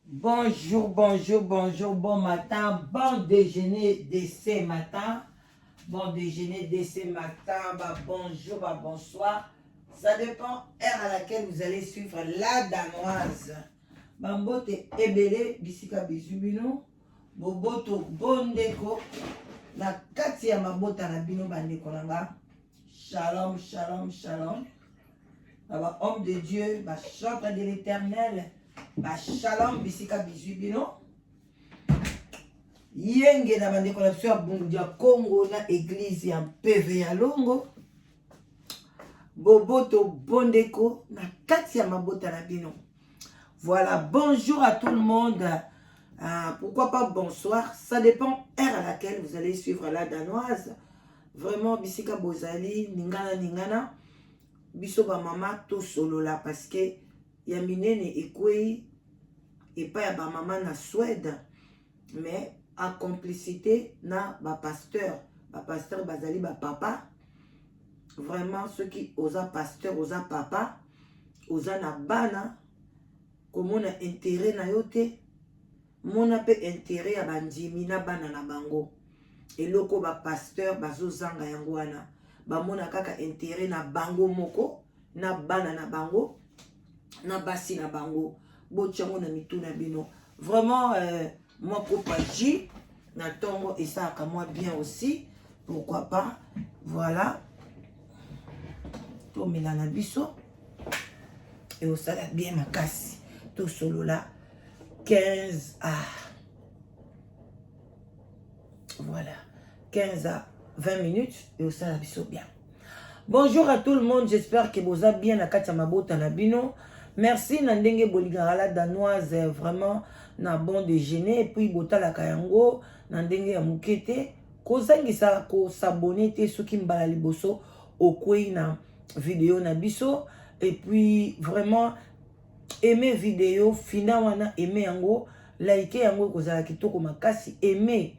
Bonjour, bonjour, bonjour, bon matin, bon déjeuner de ce matin. Bon déjeuner de ce matin, bah bonjour, bah bonsoir. Ça dépend heure à laquelle vous allez suivre la Danoise. Bambote ebele bisika bizwi bino, boboto bondeko na kati ya mabota na bino bandeko na nga. Shalom, shalom, shalom. Na ba homme de Dieu, ba chantre de l'Éternel, ba shalom bisika bizwi bino. Yenge na bandeko na biso ya Bundu ya Congo na église ya Mpeve ya Longo. Boboto bondeko na kati ya mabota na bino. Voilà, bonjour à tout le monde. Pourquoi pas bonsoir? Ça dépend heure à laquelle vous allez suivre la Danoise. Vraiment, bisika bozali, ningana ningana, biso ba mama tosolola parce que ya minene ekwei epai ya ba mama na Suède, mais en complicité na ba pasteur. Ba pasteur bazali ba papa. Vraiment, soki oza pasteur, oza papa, oza na bana, komona intérêt na yo te, mona mpe intérêt ya bandimi na bana na bango. Eloko ba pasteur bazozanga yango wana, bamona kaka intérêt na bango moko na bana na bango na basi na bango. Botia yango na mitu na bino. Vraiment, mwa kopa jus na ntongo esalaka mwa bien aussi, pourquoi pas. Voilà, tomela na biso, eosala bien makasi. Tosolola 15 à, voilà, 15 à 20 minutes, eosala biso bien. Bonjour à tout le monde, j'espère que boza bien na kati ya mabota na bino. Merci na ndenge bolingaka la Danoise vraiment na bon déjeuner, et puis botalaka yango na ndenge ya moke te. Kozangisa kos'abonner te soki mbala liboso okwei na video na biso, et puis vraiment aimer vidéo fina wana, aimer yango, like yango, ekozala kitoko makasi. Aimer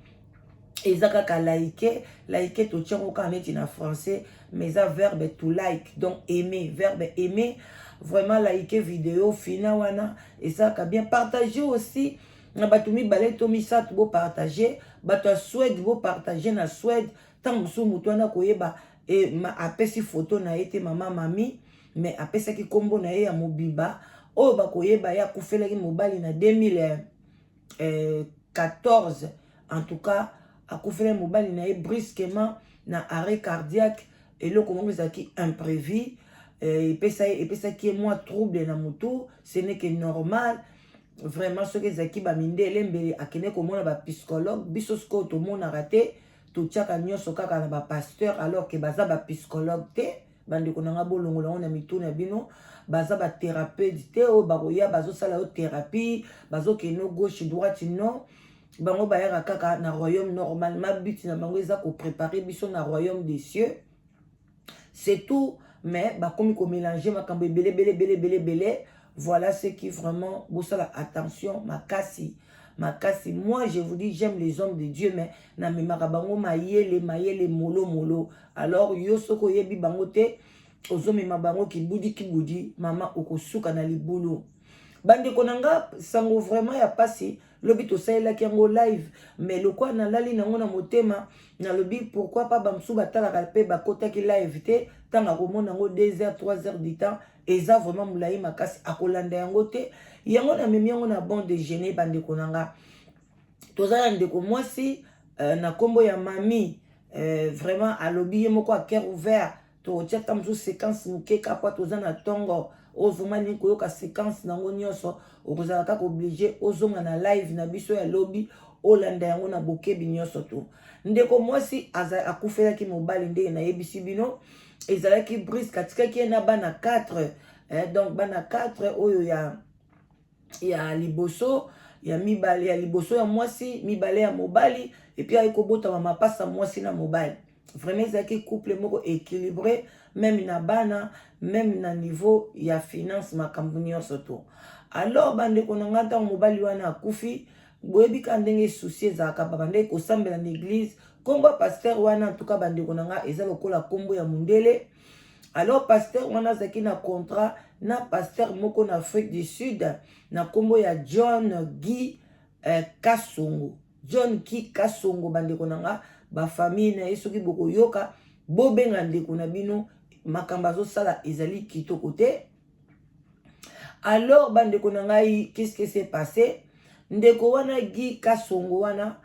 eza kaka like, like totiango kaka neti na français, mais eza verbe to like, donc aimer, verbe aimer. Vraiment, like vidéo fina wana, ezalaka bien. Partager aussi na bato mibale to misato, bopartage. Bato ya Suède, bopartage na Suède. Ntango mosusu motu wana koyeba e, apesi foto na ye te, mama mami, mais apesaki nkombo na ye ya mobimba. Oyo bakoyeba ye, akufelaki mobali na 2014. En tout cas, akufelaki mobali na ye brusquement na arrêt cardiaque. Eloko moko ezalaki imprévu, epesaki ye mwa trouble na motu. Ce n'est que normal vraiment. Soki ezalaki bamindele, mbele akende komona bapsychologue. Biso sikoyo tomonaka te, totiaka nyonso kaka na bapasteur, alors ke baza bapsychologue te. Bandeko na nga, bolongola yango na mitu na bino. Baza bathérapeute te oyo bakoya bazosala yo thérapie, bazokende gauche, droite, non. Bango bayaka kaka na royaume. Normalement, but na bango eza kopréparer biso na royaume des cieux, c'est tout. Mais bakomi komélanger makambo ebele ebele ebele ebele ebele. Voilà ce qui vraiment, bosala attention makasi makasi. Moi, je vous dis, j'aime les hommes de Dieu, mais namemaka bango mayele mayele, molo molo. Alors yo, soki oyebi bango te, ozomema bango kibudi kibudi, mama, okosuka na libulu. Bandeko na nga, sango vraiment ya pasi. Lobi tosalelaki yango live, mais lokola nalali nango na motema, nalobi pourquoi pas bamosusu batalaka mpe bakotaki live te. Ntango akomona yango 2 heures, 3 heures du temps, eza vraiment molai makasi, akolanda yango te. Yango namemi yango na bon déjeuner. Bandeko na nga, toza na ndeko mwasi na nkombo ya mami. Vraiment, alobi ye moko à cœur ouvert. Tokotia ta mosusu séquence moke kaka, toza na ntongo oyo. Vraiment, alingi koyoka séquence nango nyonso, okozala kaka obligé ozonga na live na biso ya lobi, olanda yango na bokebi nyonso. To ndeko mwasi akufelaki mobali ndenge nayebisi bino, ezalaki brusque. Atikaki ye na bana 4, donc bana 4 oyo ya liboso, ya mibale, ya liboso ya mwasi, mibale ya mobali, et puis aye kobotama mapasa mwasi na mobali. Vraiment, ezalaki couple moko équilibré, même na bana, même na niveau ya finance, makambo nyonso to. Alors bandeko na ngai, ntango mobali wana akufi, boyebi ka ndenge souci ezalaka, babandeki kosambela na église. Nkombo ya pasteur wana, en tout cas, bandeko na ngai, eza lokola nkombo ya mondele. Alors pasteur wana azalaki na contrat na pasteur moko na Afrique du Sud na nkombo ya John Guy Kasongo. John Guy Kasongo, bandeko na nga, bafamille na ye, soki bokoyoka, bobenga ndeko na bino, makambo azosala ezali kitoko te. Alors bandeko na ngai, qu'est-ce que s'est passé? Ndeko wana Guy Kasongo wana,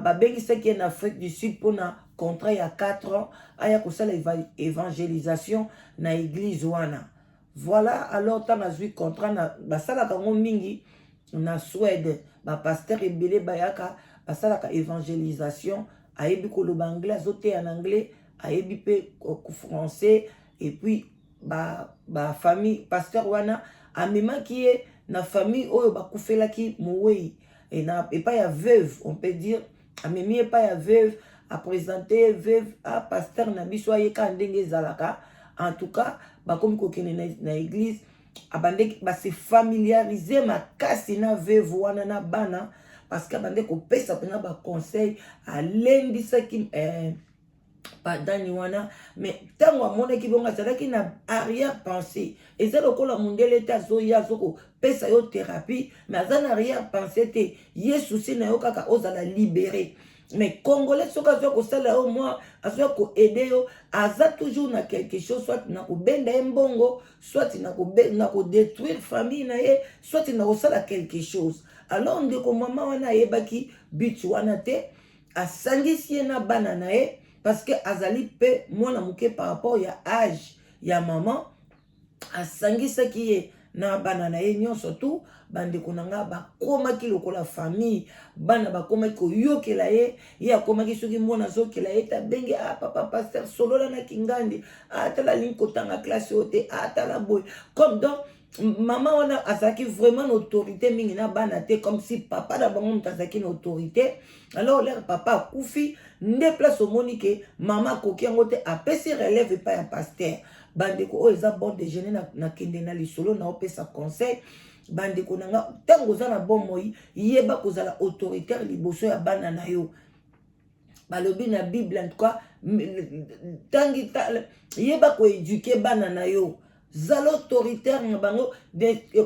babengisaki ye na Afrique du Sud mpona contrat ya 4 ans, aya kosala évangélisation na église wana. Voilà. Alors ntango azwi contrat na, basalaka yango mingi na Suède, bapasteur ebele bayaka, basalaka évangélisation. Ayebi koloba anglais, azoteya na anglais, ayebi mpe français. Et puis bafamille ba pasteur wana amemaki ye na famille oyo bakufelaki mowei, epai ya veuve, on peut dire. Amemi epai ya veuve, aprésenter veuve a pasteur na biso, ayeka ndenge ezalaka. En tout cas bakomi kokende na église, abandeki base familiariser makasi na veuve wana na bana, parce que abande kopesa mpenza baconseil, alendisaki padani wana. Mais ntango amonaki bongo, azalaki na arrière pensée. Eza lokola mondele te, azoya, azokopesa yo thérapie, mais aza na arrière pensée te. Ye souci na yo kaka ozala libéré. Mais Congolais, soki azwa kosala yo mwa, azwa koaider yo, aza toujours na quelque chose, soit na kobenda ye mbongo, soit na kodétruire famille na ye, soit na kosala quelque chose. Alors ndeko mama wana ayebaki but wana te, asangisi ye na bana na ye, parce que azali mpe mwana moke par rapport ya âge ya mama. Asangisaki ye na bana na ye nyonso tu. Bandeko na nga, bakomaki lokola famille. Bana bakomaki koyokela ye. Ye akomaki, soki mwana azokela ye te, abenge: "Ah, papa pasteur, solola na kingandi. Atala, alingi kotanga classe oyo te, atala boye." Comme donc mama wana azalaki vraiment na autorité mingi na bana te, comme si papa na bango moto azalaki na autorité. Alors l'heure papa akufi, nde place omoni ke mama akoki yango te, apesi relève epai ya pasteur. Bandeko, oyo eza bon déjeuner. Nakende na lisolo, na opesa conseil. Bandeko na nga, ntango oza na bomoi, yeba kozala autoritaire liboso ya bana na yo. Balobi na Bible, en tout cas, ntangi yeba koéduquer bana na yo, zala autoritaire na bango.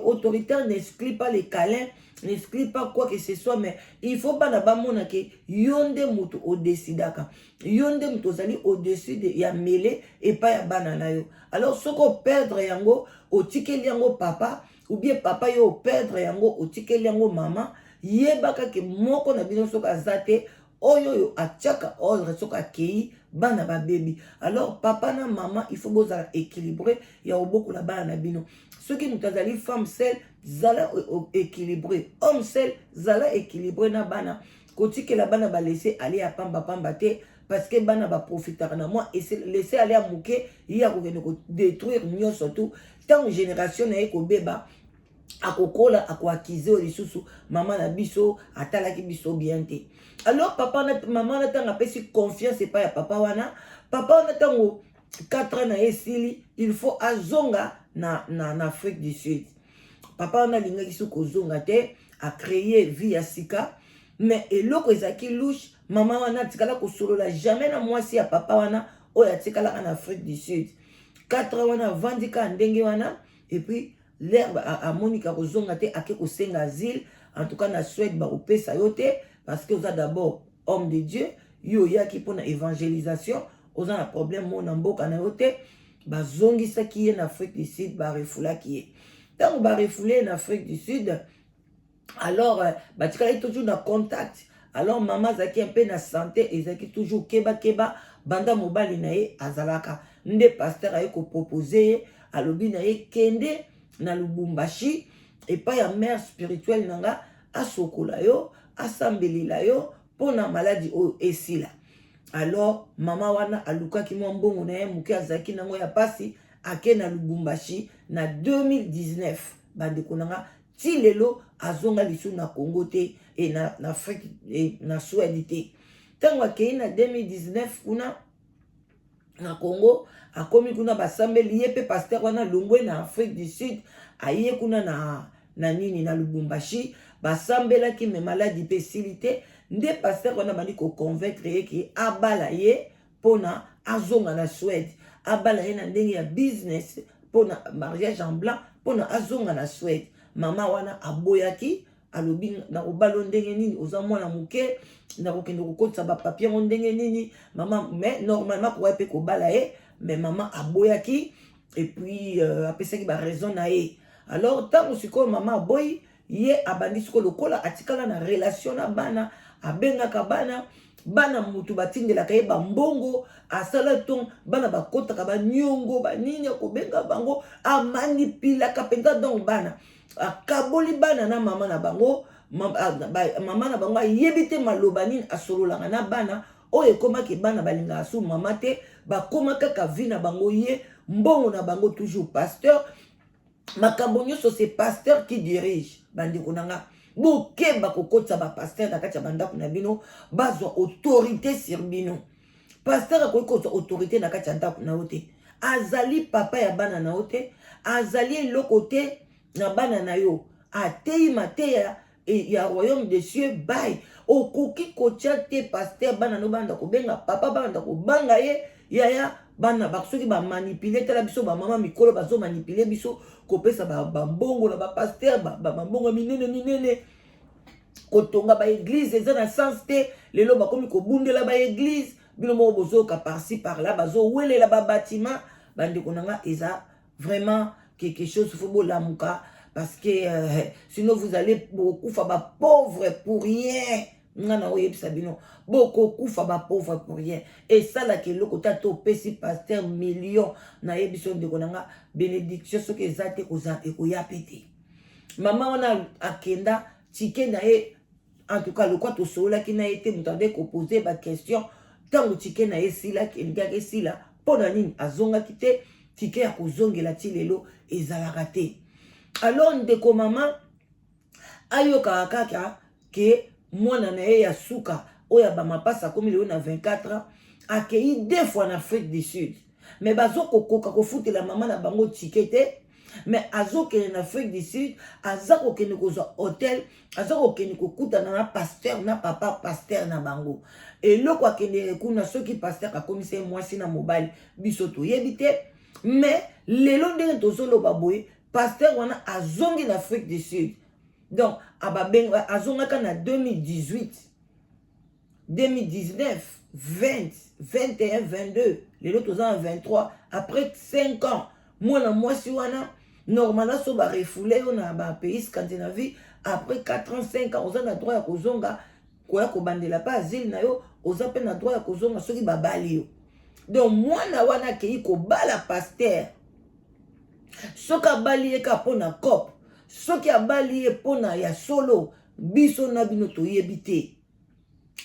Autoritaire n'exclut pas les câlins, n'exclut pas quoi que ce soit, mais il faut bana bamona ke yo nde moto odécidaka, yo nde moto ozali au-dessus ya mele epai ya bana na yo. Alors soki operdre yango, otikeli yango papa, ou bien papa, yo operdre yango, otikeli yango mama, yebaka ke moko na bino soki aza te, oyo oyo atiaka ordre, soki akei, bana babebi. Alors papa na mama, il faut bozala équilibré ya kobokola bana na bino. Soki moto azali femme seule, zala équilibré. Homme seul, zala équilibré na bana. Kotikela bana balaisser aller ya pambapamba te, parce que bana baprofitaka na mwa laisser aller ya moke, ye akokende kodétruire nyonso tu. Ntango génération na ye kobeba, akokola, akoaccuser oyo lisusu: "Mama na biso atalaki biso bien te." Alors papa na mama wana, ntango apesi confiance epai ya papa wana, papa wana, ntango 4 ans na ye esili, il faut azonga na Afrique du Sud. Papa wana alingaki soki kozonga te, acréer vie ya sika. Mais eloko ezalaki louche, mama wana atikala kosolola jamais na mwasi ya papa wana oyo atikalaka na Afrique du Sud. 4 ans wana avandi kaka ndenge wana. Et puis l'heure amonika kozonga te, ake kosenga asile. En tout cas na Suède bakopesa yo te, parce que oza d'abord homme de Dieu, yo oyaki mpona évangélisation, oza na problème mo na mboka na yo te. Bazongisaki ye na Afrique du Sud, barefoulaki ye. Ntango barefouler ye na Afrique du Sud, alors batikalaki toujours na contact. Alors mama azalaki mpe na santé ezalaki toujours kebakeba. Banda mobali na ye azalaka, nde pasteur aye koproposer ye, alobi na ye: "Kende na Lubumbashi epai ya mère spirituelle na nga, asokola yo, asambelela yo mpona maladi oyo esila." Alors mama wana alukaki mwa mbongo na ye moke azalaki nango ya pasi, ake na Lubumbashi na 2019. Bandeko na nga, ti lelo azonga lisusu na Congo te, na Afrique, na Suède te. Ntango akei na 2019 kuna na Congo, akomi kuna, basambeli ye mpe. Pasteur wana longwe na Afrique du Sud, aye kuna na nini, na Lubumbashi, basambelaki, mais maladi mpe esili te. Nde pasteur wana bandi koconvaincre ye ke abala ye mpona azonga na Suède. Abala ye na ndenge ya business, mpona mariage en blanc, mpona azonga na Suède. Mama wana aboyaki, alobi: "Nakobala yo ndenge nini? Oza mwana moke, nakokende kokotisa bapapier yango ndenge nini, mama?" Mais normalement akoki mpe kobala ye, mais mama aboyaki et puis apesaki baraison na ye. Alors ntango sikoyo mama aboyi ye, abandi sikoyo lokola atikala na relation na bana, abengaka bana. Bana mutu batindelaka ye bambongo, asala ton bana bakɔtaka baniongo banini, akobenga bango, amanipulaka mpenza. Donc bana, akaboli bana na mama na bango. Mama na bango ayebi te maloba nini asololaka na bana. Oyo ekomaki, bana balingaka su mama te, bakóma kaka vie na bango ye, mbongo na bango toujours pasteur, makambo nyonso c'est pasteur qui dirige. Bandeko na nga, bokeba kokotisa bapasteur na kati ya bandako na bino, bazwa autorité sur bino. Pasteur akoki kozwa autorité na kati ya ndako na yo te. Azali papa ya bana na yo te, azali eloko te na bana na yo. Ateyi mateya ya royaume des cieux bai, okoki kotia te pasteur. Bana no banda kobenga papa, banda kobanga ye. Yaya, bana soki bamanipuler, tala biso bamama mikolo, bazomanipuler biso kopesa bambongo na bapasteur, bambongo minene minene, kotonga baéglise eza na sens te. Lelo bakomi kobundela baéglise, bino moko bozoyoka par-ci par-là, bazowelela babâtiment. Bandeko na nga, eza vraiment quelque chose, faut bolamuka, parce que sinon vous allez bokufa bapauvre pour rien. Nga na oyebisa bino, bokokufa bapauvre pour rien. Esalaka eloko te ata opesi pasteur million. Nayebi so, ndeko na nga, bénédiction soki eza te, ekoya mpe te. Mama wana akenda ticket na ye, en tout cas lokwa tosololaki na ye te, moto ande kopose baquestion. Ntango ticket na ye esilaki, elingaki esila, mpo na nini azongaki te? Ticket ya kozongela ti lelo ezalaka te. Alors ndeko mama ayokaka kaka ke mwana na ye ya suka, oyo ya bamapasa, akomi lelo na 24 ans, akei deux fois na Afrique du Sud, mais bazokokoka kofutela mama na bango ticket te. Mais azokende na Afrique du Sud, aza kokende kozwa hotel, aza kokende kokutana na pasteur, na papa pasteur na bango. Eloko akendeke kuna, soki pasteur akomisa ye mwasi na mobali, biso toyebi te. Mais lelo ndenge tozoloba boye, pasteur wana azongi na Afrique du Sud. Donc azongaka na 2018, 2019, 20, 21, 22, lelo toza na 23, après 5 ans. Mwana mwasi wana, normalement so barefouler yo na bapays Scandinavie, après 4 ans, 5 ans, oza na droit ya kozonga, koya kobandela mpe asile na yo. Oza mpe na droit ya kozonga soki babali yo. Donc mwana wana akei kobala pasteur. Soki abali ye kaka mpo na cope, soki abali ye mpo na ya solo, biso na bino toyebi te.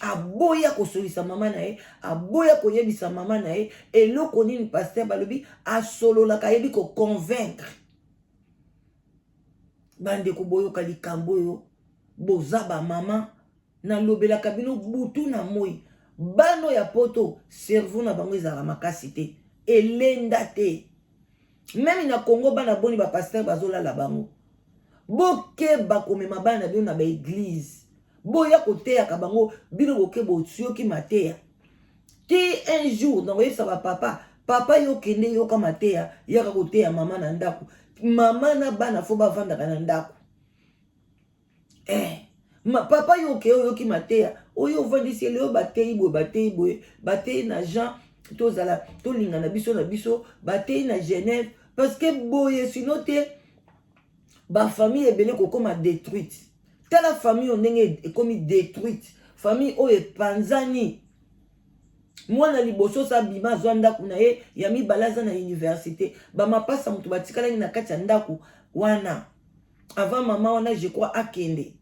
Aboya kosolisa mama na ye, aboya koyebisa mama na ye eloko nini. Pasteur, balobi asololaka, ayebi koconvaincre. Bandeko, boyoka likambo oyo. Boza bamama, nalobelaka bino butu na moi. Bano ya Poto, cerveau na bango ezalaka makasi te, elenda te. Même na Congo, bana boni bapasteur bazolala bango? Bokeba komema bana na bino na baéglise, boya koteyaka bango. Bino boke, bosioki mateya te. Un jour nakoyebisa bapapa: "Papa, yo okende yoka mateya, yaka koteya mama na ndako." Mama na bana faut bavandaka na ndako. Papa, yo oke oyoki mateya oyo, ovandisi ele oyo, bateyi boye, bateyi boye, bateyi na Jean, tozala tolingana biso na biso, bateyi na Genève, parce que boye sinon te, bafamille ebele kokóma détruite. Tala famille oyo ndenge ekomi détruite, famille oyo epanzani. Mwana liboso sa abima, azwa ndako na ye. Ya mibale aza na université. Bamapasa moto batikalaki na kati ya ndako wana avant mama wana, je crois, akende.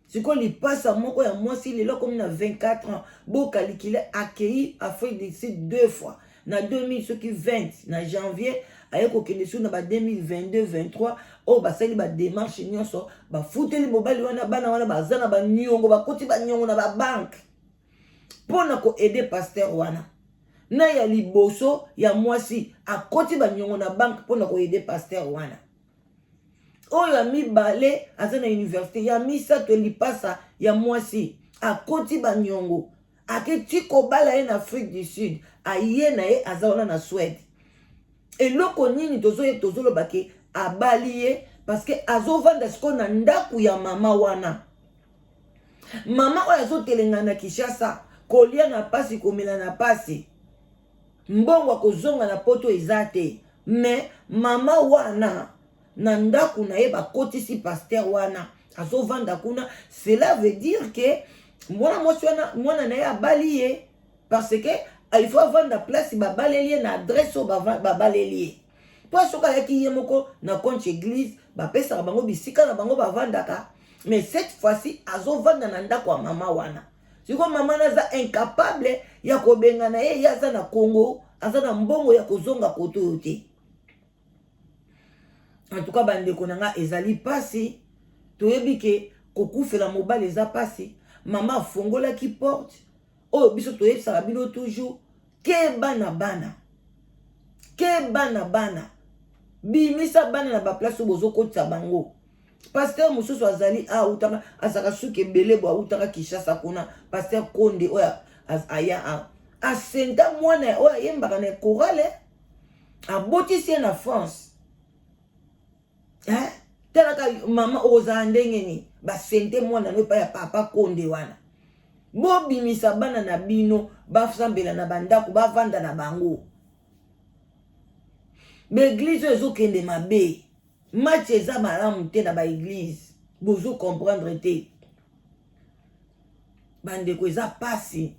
Sikoyo lipasa moko ya mwasi, lelo akomi na 24 ans. Bokalikile, akei Afrique du Sud deux fois, na 2000 soki 20 na janvier, aye kokende soki na ba 2022, 23 oyo. Basali badémarche nyonso, bafuteli mobali wana. Bana wana baza na baniongo, bakoti baniongo na babanke mpo na koaider pasteur wana. Na ya liboso ya mwasi akoti baniongo na banke mpo na koaider pasteur wana. Oyo ya mibale aza na université. Ya misato, lipasa ya mwasi, akoti baniongo, aketi kobala ye na Afrique du Sud. Aye na ye, aza wana na Suède. Eloko nini tozoloba ke abali ye parce que azovanda sikoyo na ndako ya mama wana. Mama oyo azotelenga na Kinshasa, kolia na pasi, komela na pasi, mbongo akozonga na poto eza te. Mais mama wana na ndako na ye bakotisi pasteur wana, azovanda kuna. Cela veut dire que mwana mwasi wana, mwana na ye abali ye, parce que il faut avanda place babaleli ye, na adresse oyo babaleli ye. Mpo soki ayaki ye moko na compte église, bapesaka bango bisika na bango bavandaka. Mais cette fois-ci azovanda na ndako ya mama wana. Sikoyo mama wana aza incapable ya kobengana ye. Ye aza na Congo, aza na mbongo ya kozonga koto oyo te. En tout cas, bandeko na nga, ezali mpasi. Toyebi ke kokufela mobali eza mpasi. Mama afongolaki porte oyo. Biso toyebisaka bino toujours: keba na bana, keba na bana, bimisa bana na baplace oyo bozokotisa bango. Pasteur mosusu azali autaka, azalaka suki ebele bo, autaka Kinshasa kuna, pasteur Konde oyo aya asenta mwana oyo ayembaka na chorale, abotisi ye na France. Talaka mama, okozala ndenge nini? Basente mwana no epai ya papa Konde wana. Bobimisa bana na bino, basambela na bandako, bavanda na bango. Baéglise oyo ezokende mabe, match eza malamu te na baéglise, bozocomprendre te. Bandeko, eza pasi.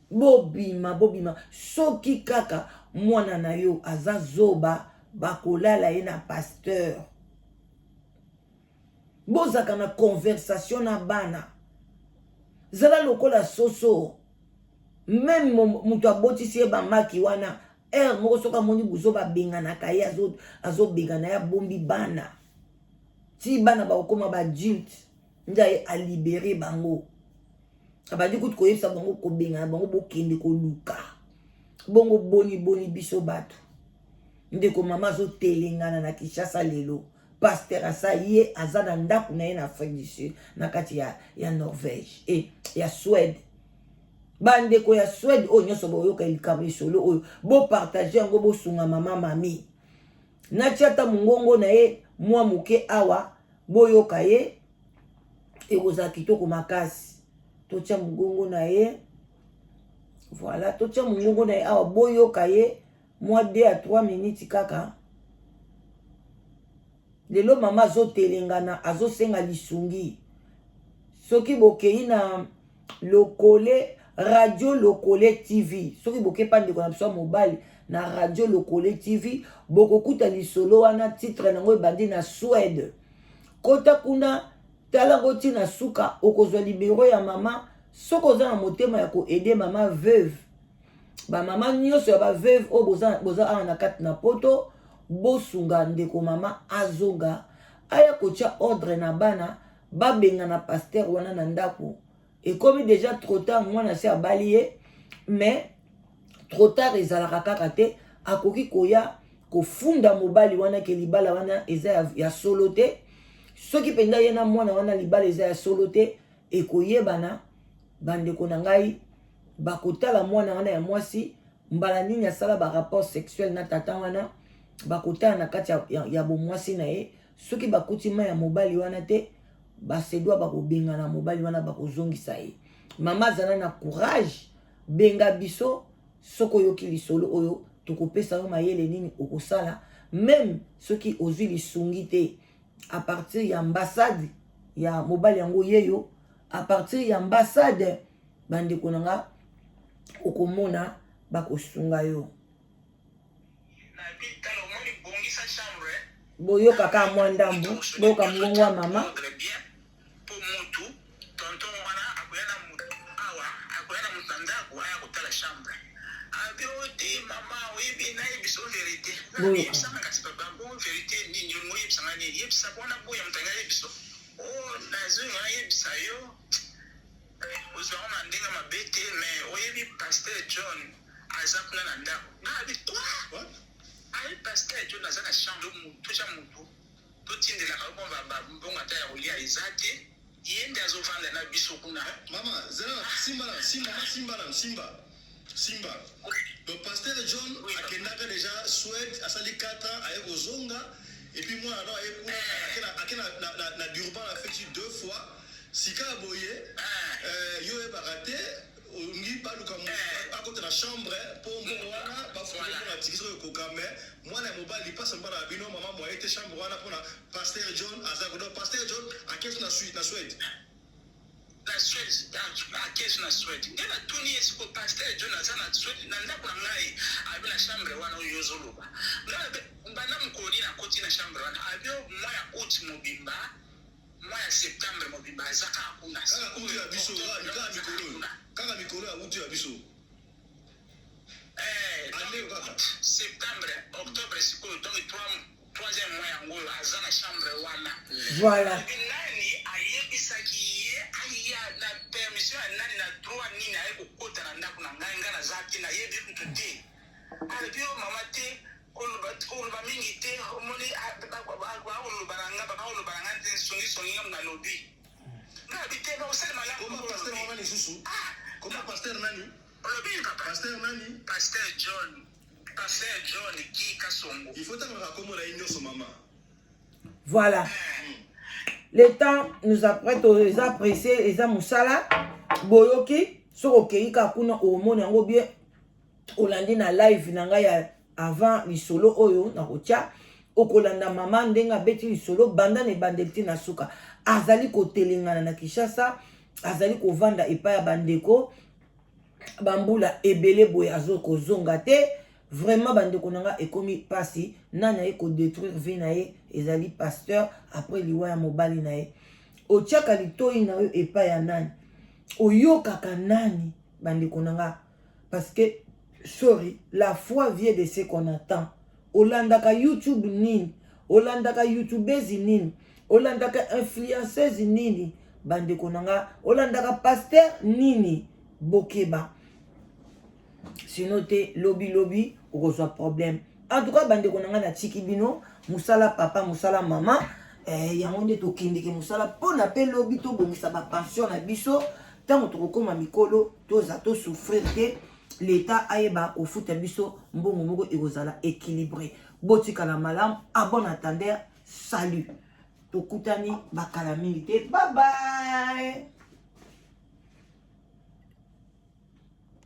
Bobima, bobima. Soki kaka mwana na yo aza zoba, bakolala ye na pasteur. Bozalaka na conversation na bana. Zala lokola soso, même moto abotisi ye bamaki wana, heure moko soki amoni buzo, babenganaka ye, azobengana ye, abombi bana ti bana bakokóma baadulte, nde aye alibérer bango. Abandi kutu koyebisa bango, kobengana bango, bokende koluka bongo. Boni boni biso bato? Ndeko mama azotelengana na Kinshasa lelo. Pasteur asa ye aza na ndako na ye na Afrique du Sud, na kati ya Norvège e ya Suède. Bandeko ya Suède oyo nyonso boyoka likambo, lisolo oyo, bopartage yango, bosunga mama mami. Natia ata mongongo na ye mwa moke awa, boyoka ye, ekozala kitoko makasi. Totia mongongo na ye, voilà, totia mongongo na ye awa, boyoka ye mwa 2 à 3 minutes kaka. Lelo mama azotelengana, azosenga lisungi. Soki bokei na Lokole, Radio Lokole TV, soki bokei pa ndeko na biso ya mobali na Radio Lokole TV, bokokuta lisolo wana. Titre nango ebandi na Suède. Kota kuna, tala yango ntina suka, okozwa numéro ya mama. Soki oza na motema ya koaider mama veuve, bamama nyonso ya baveuve oyo boza, boza awa na kati na poto, bosunga ndeko mama azonga, aya kotia ordre na bana, babengana pasteur wana na ndako. Ekomi déjà trop tard, mwana se abali ye, mais trop tard ezalaka kaka te. Akoki koya kofunda mobali wana ke libala wana eza ya solo te. Soki mpenza ye na mwana wana libala eza ya solo te, ekoyebana. Bandeko na ngai, bakotala mwana wana ya mwasi mbala nini asala barapport sexuel na tata wana. Bakotala na kati ya bomwasi na ye. Soki bakuti mai ya mobali wana te, basedwa bakobengana mobali wana, bakozongisa ye. Mama azala na courage. Benga biso soki oyoki lisolo oyo, tokopesa yo mayele nini okosala. Même soki ozwi lisungi te à partir ya ambassade ya mobali yango, yeyo à partir ya ambassade, bandeko na nga, okomona bakosunga yo. Boyoka kaka mwa ndambu, boyoka mongongo ya mama. Po mutu tonton wana akoya na mutu awa, akoya na mutu na ndako, aya kotala chambre. Abi o te, mama, oyebi, nayebisa o vérité. Boyoka. Yebisanga kasi, papa. Bon, vérité nini olingo oyebisanga? Nini? Yebisa mpona boya moto alingi ayebisa o nazonga nayebisa yo, ozwango na ndenge mabe te, mais oyebi pasteur John aza kuna na ndako. Nga abi quoi? Ayi, pasteur John aza na chambre, totya motu, totindelaka yo mwa mbongo ata ya kolia eza te, ye nde azovanda na biso kuna. Mama, zela, simba na simba, ma simba na simba. Simba. Donc pasteur John akendaka déjà Suède, asali 4 ans, aye kozonga et puis mwana no aye kuna, ake na Durban, afeti deux fois. Sika ya boye, yo oyebaka te, olingi baluka akota na chambre mpo mbongo wana bafuta tiki soki ekoka. Mais mwana ya mobali, mpasa mobali na bino, mama, moye te chambre wana mpona pasteur John aza. Donc pasteur John akesi na Suède. Na Suède, akesi na Suède. Nde natuni ye siko: "Pasteur John aza na Suède na ndako na ngai?" Abi: "Na chambre wana oyo ozoloba." Ngai: "Banda mokolo nini akoti na chambre wana?" Abi: "Mois ya août mobimba, mois ya septembre mobimba, aza kaka kuna." Kaka août ya biso, kaka mikolo, kaka mikolo ya août ya biso. Août, septembre, octobre, sikoyo donc troisième mois yango oyo aza na chambre wana. Voilà. Nani ayebisaki ye aya? Na permission ya nani? Na droit nini aye kokota na ndako na ngai? Ngai naza te, nayebi kutu te. Alobi: "Oyo mama te, koloba mingi te. Omoni, bakoloba na nga, bakoloba na nga te, songisongi. Nga nalobi, nalobi te, bakosala malamu." Koma pasteur wana lisusu, koma pasteur nani? Olobi nini, papa? Pasteur nani? Pasteur John, pasteur John Guy Kasongo. Il faut tangaka kombo na ye nyonso, mama. Voilà, le temps nous apprête, eza pressé, eza mosala. Boyoki, soki okei kaka kuna, omona yango bien. Olandi na live na ngai ya avant lisolo oyo nakotia, okolanda mama ndenge abeti lisolo banda na ebandeli te na suka. Azali kotelengana na Kinshasa, azali kovanda epai ya bandeko bambula ebele boye, azokozonga te. Vraiment, bandeko na nga, ekomi mpasi. Nani aye kodétruire vie na ye? Ezali pasteur. Après liwa ya mobali na ye, otiaka litoi na yo epai ya nani? Oyokaka nani, bandeko na nga? Parce que, sorry, la foi vient de ce qu'on attend. Olandaka YouTube nini? Olandaka youtubeuse nini? Olandaka influenceuse nini, bandeko na nga? Olandaka pasteur nini? Bokeba, sinon te, lobi lobi okozwa problème. En tout cas, bandeko na ngai, natiki bino mosala papa, mosala mama. Yango nde tokendeke mosala mpona mpe lobi tobongisa bapension na biso. Ntango tokokóma mikolo, toza tosouffrir te. L'État ayeba kofuta biso mbongo moko ekozala équilibré. Botikala malamu. À bon entendeur, salut. Tokutani bakala mingi te. Bye bye.